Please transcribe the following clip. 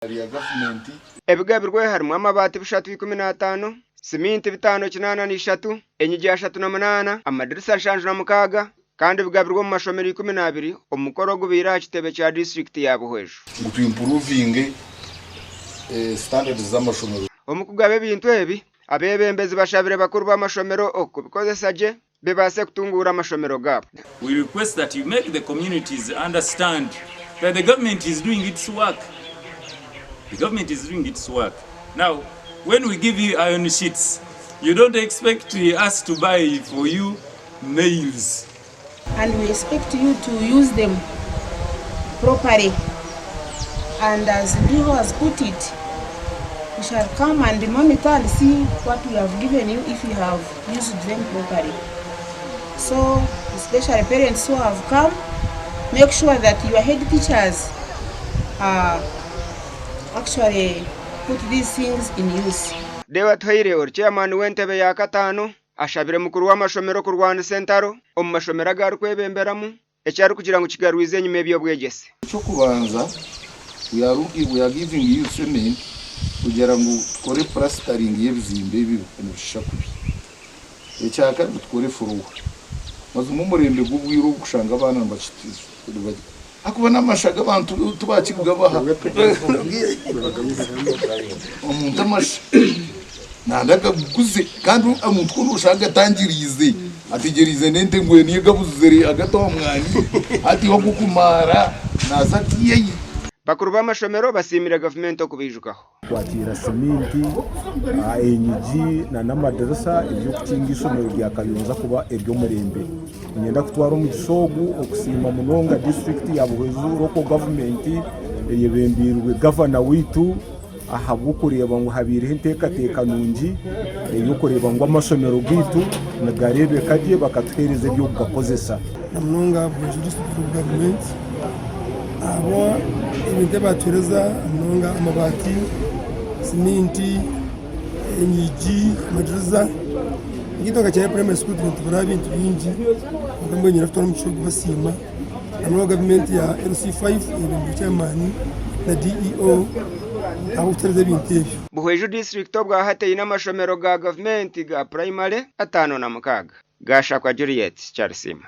Rya gavumenti. Ebigabirwe harimu amabaati 315, siminti 583, enyigi 38, amadirisa 76 kandi bigabirwe omu mashomero 12 omu mukoro ogubaire aha kitebe kya disiturikiti ya Buhweju. Ngu tu impuruvinge standards z'amashomero. Omu kugaba ebintu ebi, abeebembezi bashabire bakuru b'amashomero okubikozesa gye bibaase kutunguura amashomero gaabo. We request that you make the communities understand that the government is doing its work. The government is doing its work. Now, when we give you iron sheets, you don't expect us to buy for you nails. And we expect you to use them properly and as Ndiho has put it, we shall come and monitor and see what we have given you if you have used them properly. So, especially parents who have come, make sure that your head teachers uh, actually put these things in use. Deo Atuhaire ori chairman w'entebe ya kataano ashabire mukuru w'amashomero kurwanisa entaro omu mashomero agu arikwebemberamu eki arikugira ngu kigarwize enyima eby'obwegyese. Eky'okubanza, we are looking, we are giving you cement kugira ngu tukore plastering y'ebizimbe ebi nibishusha kubi. Ekyakabiri tukore floor. Mazima omurembe gw'obwire obu kushanga abaana nibakiti ahakuba n'amasha g'abantu tibakikugabaha. Omuntu amasha nanda agaguze kandi omuntu ku orikushanga agatangiriize ategyereize n'ente ngu niyo egabuzire agata omu mwani hati iwe agokumaara naaza ati. Bakuru b'amashomero basiimire gavumenti okubaijukaho. Kwakiira siminti, enyigi n'amadirisa eby'okukinga eishomero rya Kayonza kuba ery'omurembe. Niinyenda kutwara omugisha ogu okusiima munonga disiturikiti ya Buhweju Local Gavumenti eyebembeirwe gavana waitu ahabw'okureeba ngu habaireho enteekateeka nungi ey'okureeba ngu amashomero gaitu nigareebeka gye bakatuheereza eby'okugakozesa. Na munonga Buhweju District Local Government ahabwa ebintu ebi batuheereza munonga amabaati, siminti, enyigi, amadiriza. Nk'itwe nka Kyaya Primary School turiyo nitugura ebintu bingi kwonka mbwenu niinyenda kutwara omugisha ogu kubasiima na munonga gavumenti ya LC5 eyebembirwe chairman na DEO ahabw'okutuheereza ebintu ebyo. Buhweju disiturikiti obwahati eine amashomero ga gavumenti ga purayimare 56. Gashakwa Juliet, Kyarisiima.